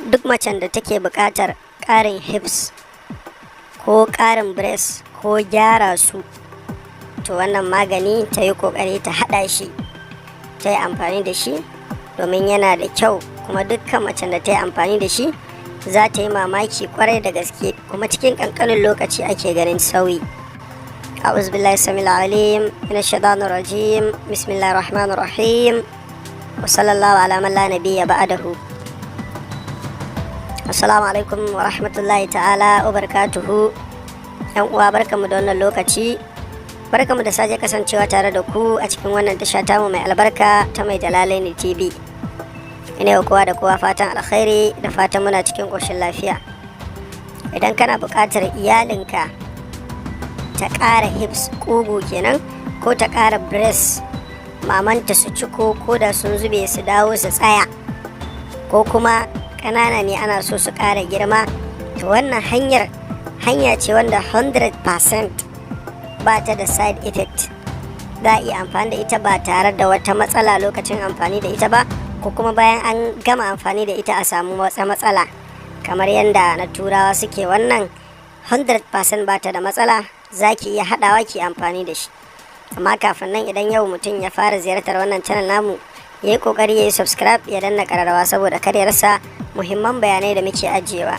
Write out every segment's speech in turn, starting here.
Duk macen da take buƙatar ƙarin hips ko ƙarin breast ko gyara su, to wannan magani ta yi ƙoƙari ta haɗa shi, ta yi amfani da shi, domin yana da kyau. Kuma dukkan macen da ta yi amfani da shi za ta yi mamaki kwarai da gaske, kuma cikin ƙanƙanin lokaci ake ganin sauyi. أعوذ بالله السميع العليم من الشيطان الرجيم. بسم الله الرحمن الرحيم، وصلى الله على من لا نبي بعده. Assalamu alaikum wa rahmatullahi ta'ala wa barakatuhu. Yan uwa, barkamu da wannan lokaci, barkamu da sake kasancewa tare da ku a cikin wannan tasha tamu mai albarka ta Mai Jalalaini TV. Ina yau kowa da kowa fatan alkhairi da fatan muna cikin ƙoshin lafiya. Idan kana buƙatar iyalinka ta ƙara hips, ƙugu kenan, ko ta ƙara breast, mamanta su ciko, ko da sun zube su dawo su tsaya, ko kuma ƙanana ne ana so su ƙara girma, to wannan hanyar hanya ce wanda 100% ba ta da side effect. Za a iya amfani da ita ba tare da wata matsala lokacin amfani da ita ba, ko kuma bayan an gama amfani da ita a samu wata matsala kamar yadda na Turawa suke. Wannan 100% ba ta da matsala, za ki iya haɗawa ki amfani da shi. Amma kafin nan, idan yau mutum ya fara ziyartar wannan channel namu, ya yi kokari ya yi subscribe, ya danna kararrawa, saboda kada ya rasa muhimman bayanai da muke ajiyewa.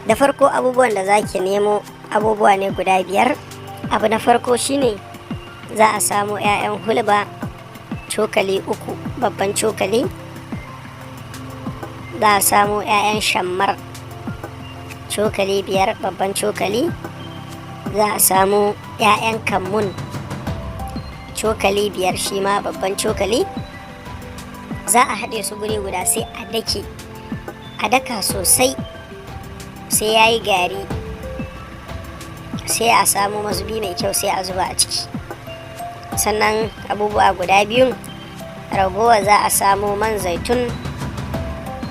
Da farko, abubuwan da za ki nemo abubuwa ne guda biyar. Abu na farko shine za a samu 'ya'yan hulba, cokali uku, babban cokali. Za a samu 'ya'yan shammar, cokali 5, babban cokali. Za a samu 'ya'yan kammun, cokali 5, shi ma babban cokali. Za a haɗe su guri guda, sai a dake, a daka sosai sai ya yi gari. Sai a samu mazubi mai kyau, sai a zuba a ciki. Sannan abubuwa guda biyun ragowa, za a samu man zaitun,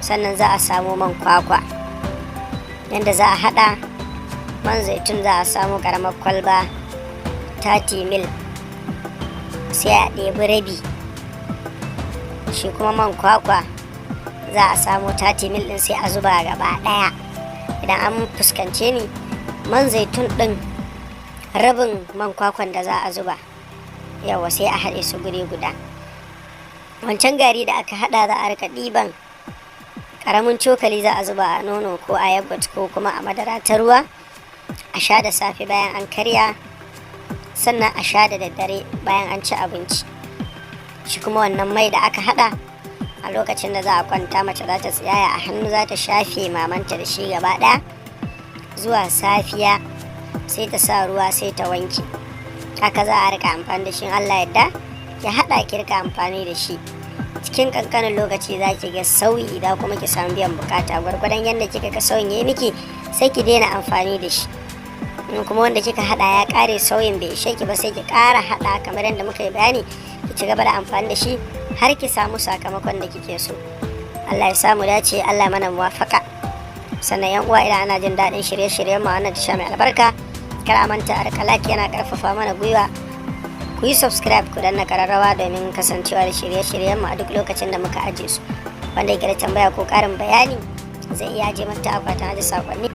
sannan za a samu man kwakwa. Yadda za a haɗa man zaitun, za a samu ƙaramar kwalba 30 mil, sai a ɗebi rabi. Shi kuma man kwakwa, za a samu 30 mil ɗin, sai a zuba gaba ɗaya. Idan an fuskance ni, man zaitun ɗin rabin man kwakwan da za a zuba yawa, sai a haɗe su guri guda. Wancan gari da aka haɗa, za a rika ɗiban ƙaramin cokali, za a zuba a nono ko a yogurt ko kuma a madara ta ruwa, a sha da safe bayan an karya, sannan a sha da daddare bayan an ci abinci. Shi kuma wannan mai da aka hada, a lokacin da za a kwanta, mace za ta tsiyaya a hannu, za ta shafe mamanta da shi gaba daya zuwa safiya, sai ta sa ruwa, sai ta wanke. Haka za a rika amfani da shi. Allah yadda, ki hada ki rika amfani da shi, cikin kankanin lokaci za ki ga sauyi, idan kuma ki samu biyan bukata. Gwargwadon yadda kika ga sauyin ya miki, sai ki daina amfani da shi. In kuma wanda kika hada ya kare, sauyin bai ishe ki ba, sai ki kara hada kamar yadda muka yi bayani, ki ci gaba da amfani da shi har ki samu sakamakon da kike so. Allah ya samu dace, Allah mana muwafaka. Sannan yan uwa, idan ana jin daɗin shirye-shiryen mu wannan tasha mai albarka, kar a manta a rika like, yana karfafa mana gwiwa. Ku yi subscribe, ku danna kararrawa domin kasancewa da shirye-shiryen mu a duk lokacin da muka aje su. Wanda yake da tambaya ko karin bayani zai iya aje mata akwatin aje sakonni.